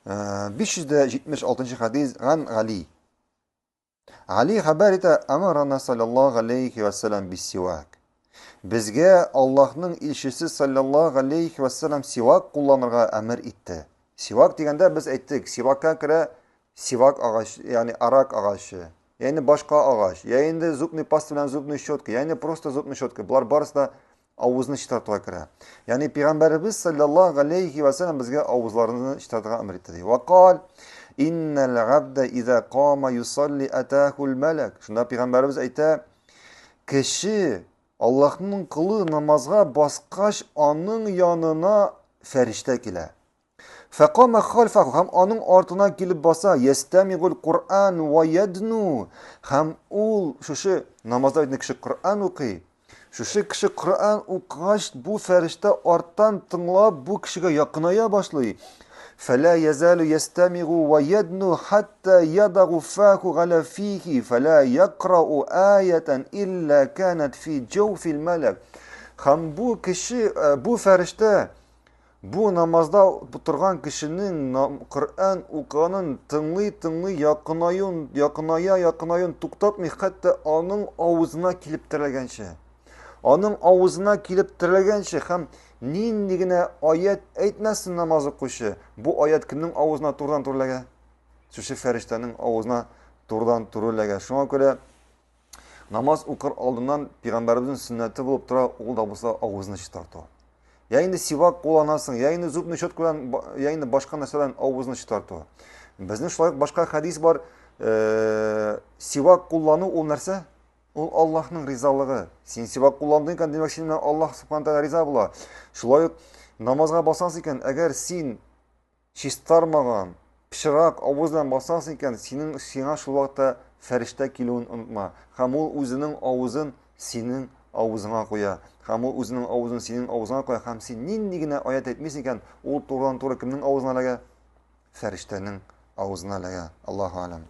576 хәдис ган Гали. Гали хәбәр итә, Амарана саллаллаһу алейхи ва саллям биссивак. Безгә Аллаһның илчесе саллаллаһу алейхи ва саллям сивак кулланырга әмер итте. Сивак дигәндә без әйттек, сивакка керә сивак агач, ягъни арак агачы, ягъни башка агач, я инде зубный паста белән зубный щетка, ягъни просто зубный щетка. Болар барысы да авызны чистартуга керә. Ягъни пәйгамбәребез саллаллаһу алейхи ва саллям безгә авызларны чистартырга әмер итте. Ва кал иннал габда иза кама юсалли атахул малак. Шунда пәйгамбәребез әйтә, кеше Аллаһның колы намазга баскач, аның янына фәрештә килә. Фәкама хальфаху һәм аның артына килеп баса, ястәмигул Куръан ва ядну. Һәм ул шушы намазда бит кеше Коръән укый. Шушы кеше Коръән укыгач, бу фәрештә арттан тыңлап, бу кешегә якыная башлый. Фәлә язалу ястәмигу ва ядну хатта ядагу фаху галя фихи фәлә якрау аятан илля канат фи җауфил малак. Һәм бу кеше, э, бу фәрештә Бу намазда торган кешенең Коръән укыганын тыңлый-тыңлый якынаюн, якыная, якынаюн туктатмый, хәтта аның авызына килеп терәлгәнче. Аның авызына килеп терәлгәнче һәм нинди генә аят әйтмәсен намаз укучы, бу аят кемнең авызына турыдан-туры эләгә? Шушы фәрештәнең авызына турыдан-туры эләгә. Шуңа күрә Намаз укыр алдыннан пәйгамбәребезнең сөннәте булып тора, ул да булса авызны чистарту. Я инде сивак кулланасың, я инде зубный щетка белән, я инде башка нәрсә белән авызны чистарту. Безнең шулай ук башка хәдис бар, э, сивак куллану ул нәрсә? Ул Аллаһның ризалыгы. Син сивак кулландың икән, димәк, син белән Аллаһ субхана тәгалә риза була. Шулай ук намазга басасың икән, әгәр син чистармаган, пычрак авыз белән басасың икән, синең сиңа шул вакытта фәрештә килүен онытма. Һәм ул үзенең авызын синең авызыңа куя. Һәм ул үзенең авызын синең авызыңа куя. Һәм син нинди генә аят әйтмисең икән, ул турыдан-туры кемнең авызына эләгә? Фәрештәнең авызына эләгә. Аллаһу алам.